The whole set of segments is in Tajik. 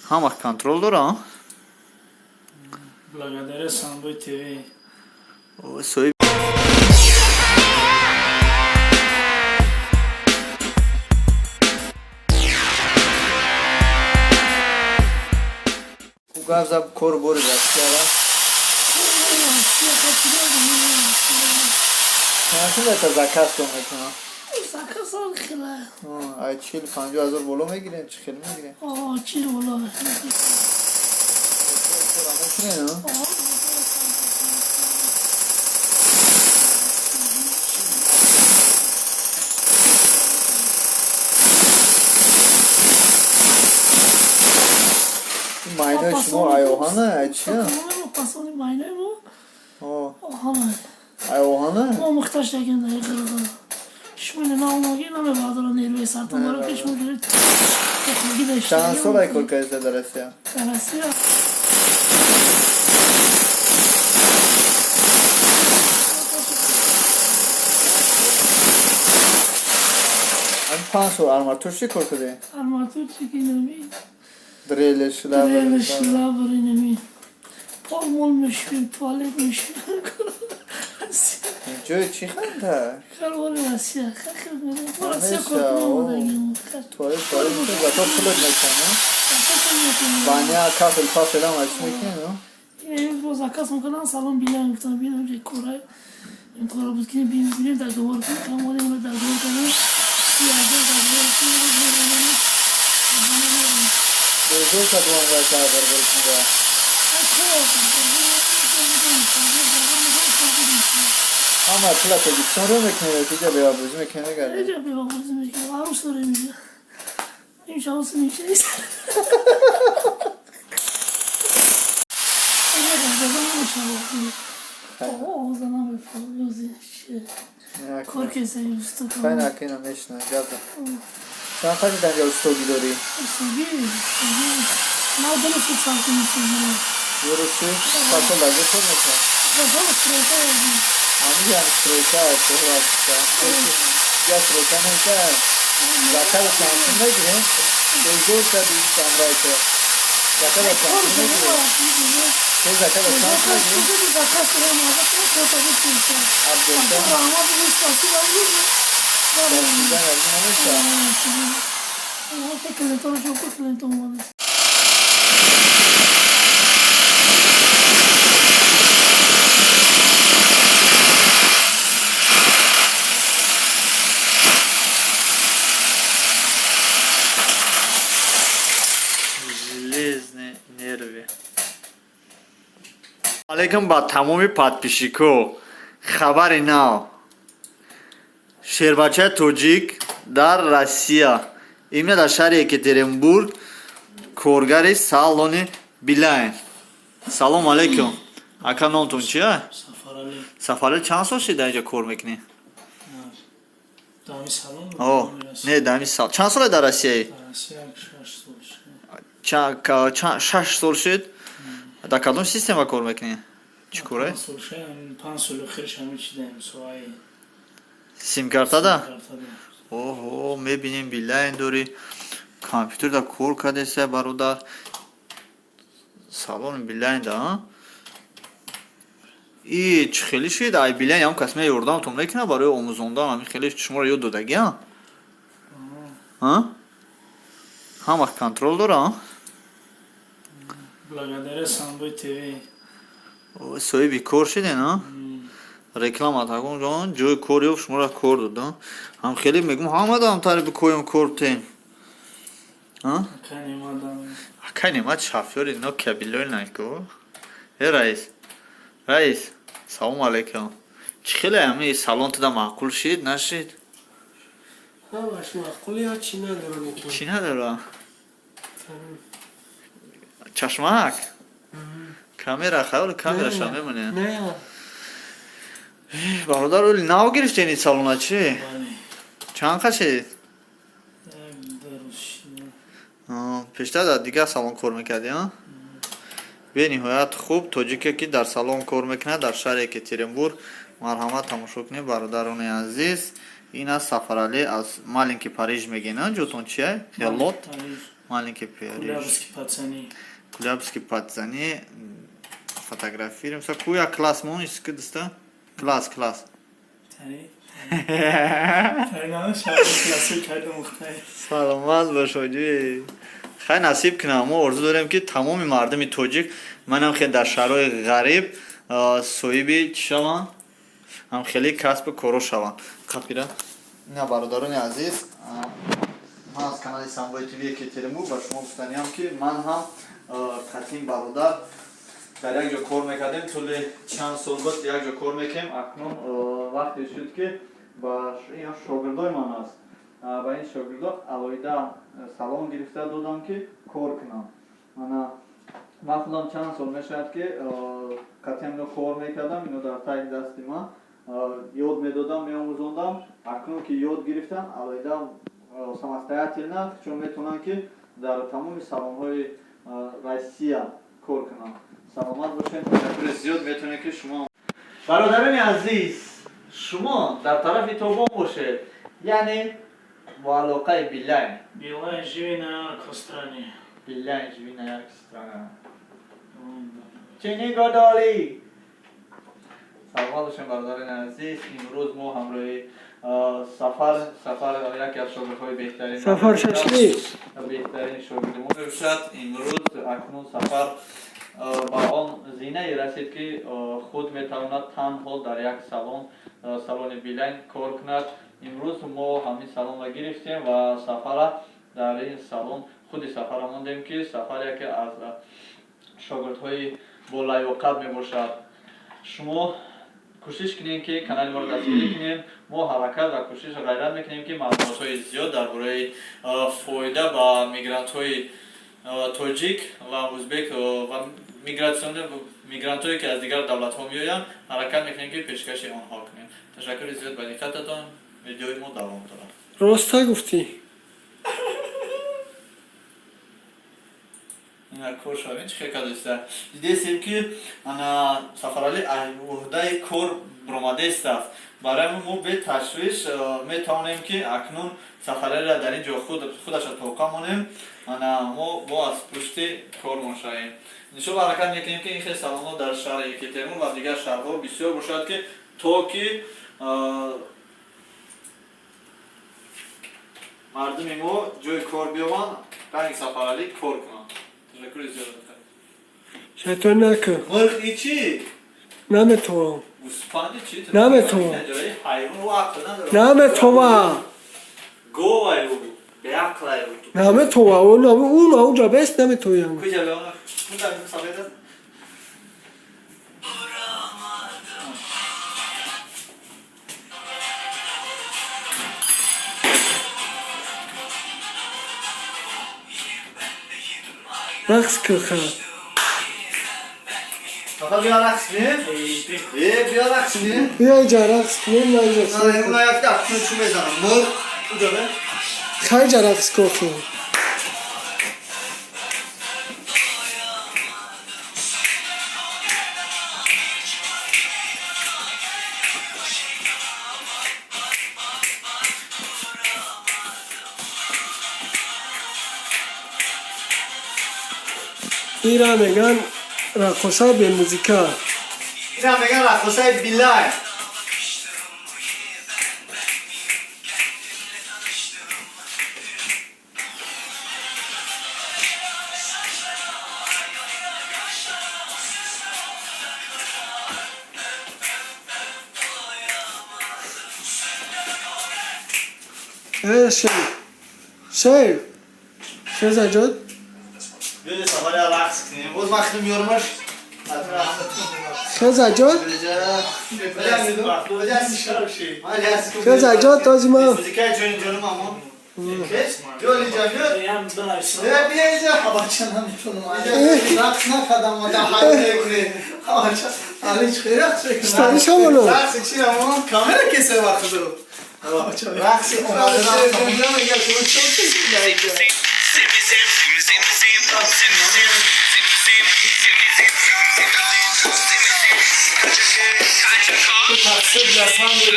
Ҳама контроль дора? Благодаря Самбой ТВ. Соҳиб. Гап зад, кору бори Россияра. Чанд это заказ тон мекунам? Заказ хела. Ай 40-50 ҳазор боло мегирем, чӣ хел мегирем? О, 40 боло. Мекунем? Майнои шумо айоҳана, ай чия? Пасони майнои мо оҳана. Айоҳана? Мо мухтаҷ дагем дар ғирға. Шумо наомаги намебардора нервои сартон ки шумо Чанд сол ай кор кардида дар Россия? Дар Россия. 5 сол арматур чӣ кор кардӣ? Арматур чӣ ки нами. Дрели, шлабр. Дрели, шлабр, нами. Пол мол мешвим, туалет мешвим. Ҷои чӣ ханда? Карвони Россия. Хахил медем. Россия кор кунам. Туалет, туалет, зато пулот мекунам. Баня, кафел, пафел ҳам аз чӣ мекунем? Ин бо заказ мекунам, салон билан гуфтам, бинам ҷои кора. Ин кора буд ки бинем, договор кунем, камодем договор кардем. Ягон договор кунем. Безор кадом ва ғарғар кунда. Ҳама пула Тоҷикистон ро мекунед, иҷа бевабозӣ мекунед, мегардед? Иҷа бевабозӣ мекунем, арӯс дорем иҷа. Имшаб нимша. Кор кесаи усто. Хай накина мешна, гапа. Чанд қадр данҷа устогӣ дорӣ? Устогӣ, устогӣ. Ма дили суд саркун устогӣ. Ёру чӣ? Пасол даҷа кор мекунад? Пасол стройка. Ҳамиям стройка, кор. Я стройка мека. Заказа чанд сум мегирем? Безор кади самрайка. Заказа чанд сум мегирем? Се заказа чанд сум мегирем? Заказ Абдулла. Раҳмат, спасибо. Дастидан намеша. Клиентон шо клиентон омада. Железные нервы. Алейкум ба тамоми подписчико. Хабари нав. Шербачаи тоҷик дар Россия. Именно дар шаҳри Екатеринбург коргари салони Билайн. Салом алейкум. Ака, номтон чия? Сафарали. Сафарали, чанд сол шид дар инҷа кор мекунӣ? Дами салон. О, не, дами сал. Чанд соле дар Россияи? Россия 6 сол шид. 6 сол шид? Дар кадом система кор мекунӣ? Чӣ коре? 5 сол шид, 5 соли охирш ҳамин чи даем соаи. Симкартада? Оҳо, мебинем, Билайн дорӣ. Компютерда кор кардеса, бародар. Салони Билайнда, а? И чӣ хеле шид? Ай Билайн ям кас ме ёрдамтон мекунад барои омӯзондан, ҳамин хеле шуморо ёд додагиам? А? Ҳама контроль дора, а? Благодаря Самбой ТВ. Соҳиби кор шиден, а? Реклама такон ҷон, ҷои кор ёфт, шуморо кор дод, а? Ҳам хеле мегум, ҳамадам тари бикоем кор тем. А? Акай немадам. Акай немат шофёри Nokia билой нако. Э, раис. Раис, салом алейкум. Чӣ хеле ҳами салон туда маъқул шид, нашид? Ҳамаш маъқул, я чӣ надорам ки. Чӣ надора? Чашмак? Камера, хаёл камераша мемоне. Не. Бародар, оли нав гирифтен ин салона чӣ? Бале. Чанд қашид? Як 2 рӯз шид. Пештар дар дигар салон кор мекардӣ, а? Бениҳоят хуб, тоҷике ки дар салон кор мекунад дар шаҳри Екатеринбург, марҳамат, тамошо кунед, бародарони азиз. Ин аст Сафаралӣ аз маленький Париж мегӯен, а? Ҷотон чия? Хелот? Париж. Маленький Париж. Кулябский пацаны. Кулябский пацаны. Фотографируемся. Куя класс мон искидиста? Класс, класс. Тани. Тани шаҳри класси карда мухтай. Саломат бош, ҳоҷӣ. Хай, насиб кунам. Мо орзу дорем, ки тамоми мардуми тоҷик манам хеле дар шаҳрҳои ғариб соҳиби чӣ шаванд, ҳам хеле касбу коро шаванд. Қапира ина, бародарони азиз, ман аз канали Самбои ТВ Екатеринбург ба шумо гуфтаниям, ки ман ҳам қатим бародар дар як ҷо кор мекардем. Тӯли чанд сол буд як ҷо кор мекардем. Акнун вақте шуд, ки ба ин шогирдои ман аст, ба ин шогирдо алоҳида салон гирифта додам, ки кор кунам. Мана, ман худам чанд сол мешавад, ки қатъиян ино кор мекардам, ино дар таги дасти ман ёд медодам, меомӯзондам. Акнун ки ёд гирифтам, алоҳида самостоятельно чун метавонанд, ки дар тамоми салонҳои Россия кор кунанд. Саломат бошед, ташаккури зиёд. Метавонед, ки шумо, бародарони азиз, шумо дар тарафи тобон бошед, яъне бо алоқаи Билайн. Билайн живи на ярко стране. Билайн живи на ярко страна. Чини годоли. Саломат бошем, бародарони азиз. Имрӯз мо ҳамроҳи Сафар, Сафар яке аз шогирдҳои беҳтарин, Сафар Шашлик. беҳтарин шогирди мо мебошад. Имрӯз акнун Сафар ба он зинае расид, ки худ метавонад танҳо дар як салон, салони Билайн кор кунад. Имрӯз мо ҳамин салонро гирифтем ва Сафара дар ин салон худи Сафара мондем, ки Сафар яке аз шогирдҳои болаёқат мебошад. Шумо кӯшиш кунем, ки канали моро дастгирӣ кунем. Мо ҳаракат ва кӯшиш ғайрат мекунем, ки маълумотҳои зиёд дар бораи фоида ба мигрантҳои тоҷик ва узбек ва мигрантҳое, ки аз дигар давлатҳо меоянд, ҳаракат мекунем, ки пешкаши онҳо кунем. Ташаккури зиёд ба диққататон. Видеои мо давом дорад. Роста гуфтӣ. Ина, кор шавем, чӣ хел кардоиста. Дидесем, ки ана Сафаралӣ уҳдаи кор баромадааст. Барои мо беташвиш метавонем, ки акнун Сафаралиро дар ин ҷо худаша тоқа монем. Ана мо бо аз пушти кормон шавем. Иншоалло, ҳаракат мекунем, ки ин хел салонҳо дар шаҳри Екатеринбург ва дигар шаҳрҳо бисёр бошад, ки то ки мардуми мо ҷои кор биёбанд, ранги Сафаралӣ кор кунанд. Ташаккури зиёд. Шайтон накун. Мурғ и чӣ? Наметавонам. Гӯспанди чӣ? Наметавонам. Ҳайвон ӯ ақл надорад. Наметавонам. Говай ӯ, беақлай ӯ. Наметавонам. Он онҷа бест наметавонам. Куҷа леона? Кунда сафед аст? Рақс кун, ха. Ака, биё рақс кунем? Э, биё рақс кунем. Биё инҷа рақс кунем, на инҷа. Уна якта аксун чӣ мезанам? Мурғ куҷа бе? Ха, инҷа рақс кун, хо. Ира меган раққоса бемузика. Ира меган раққосаи Билайн. Э, шер. Шер. Шерзаҷон. Биё, Сафари, рақс кунем. Боз ман худам меёрмаш. Шерзаҷон. Шерзаҷон, този ман. Музикаи ҷони ҷонум амон. Биё инҷа, биё. Э, биё инҷа. Бача, наметавонам. Рақс накардам, ада ҳай мекунӣ. Бача, али чӣ рақс мекунӣ? Штани шавоно. Рақси чи амон? Камера кесе вақту. Рақси омада рафтам. Мегӯям, шумо чӣ чиз мегӯед? Тақсир дар сан ки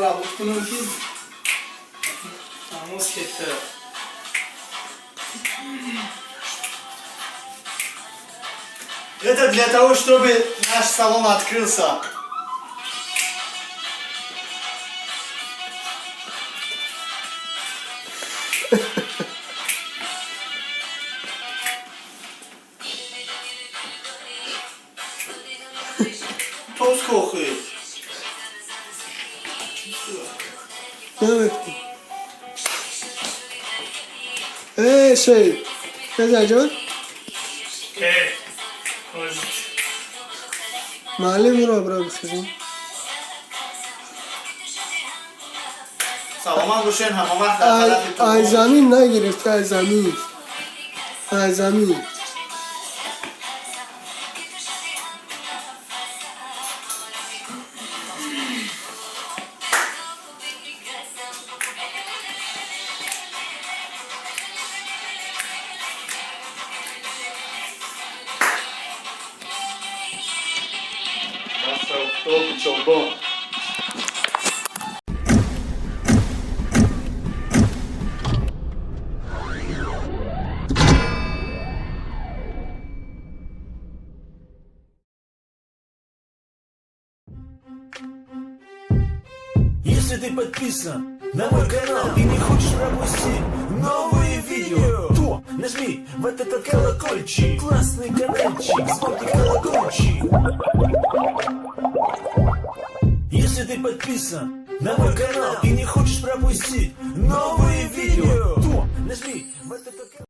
работ кунам, ки тамос. Кетті. Это для того, чтобы наш салон открылся. Toz kokuyor. Evet. Şey. Ne جان؟ معلم رو برا بخیزم. Саломат бошен, ҳама вақт дар тарафи ту. Ай замин нагирифти, ай замин. Ай замин. Автобус, чолбон. Если ты подписан на мой канал и не хочешь пропустить новые видео, то нажми вот этот колокольчик. Классный каналчик, звонкий колокольчик. Если ты подписан на мой канал и не хочешь пропустить новые видео, то нажми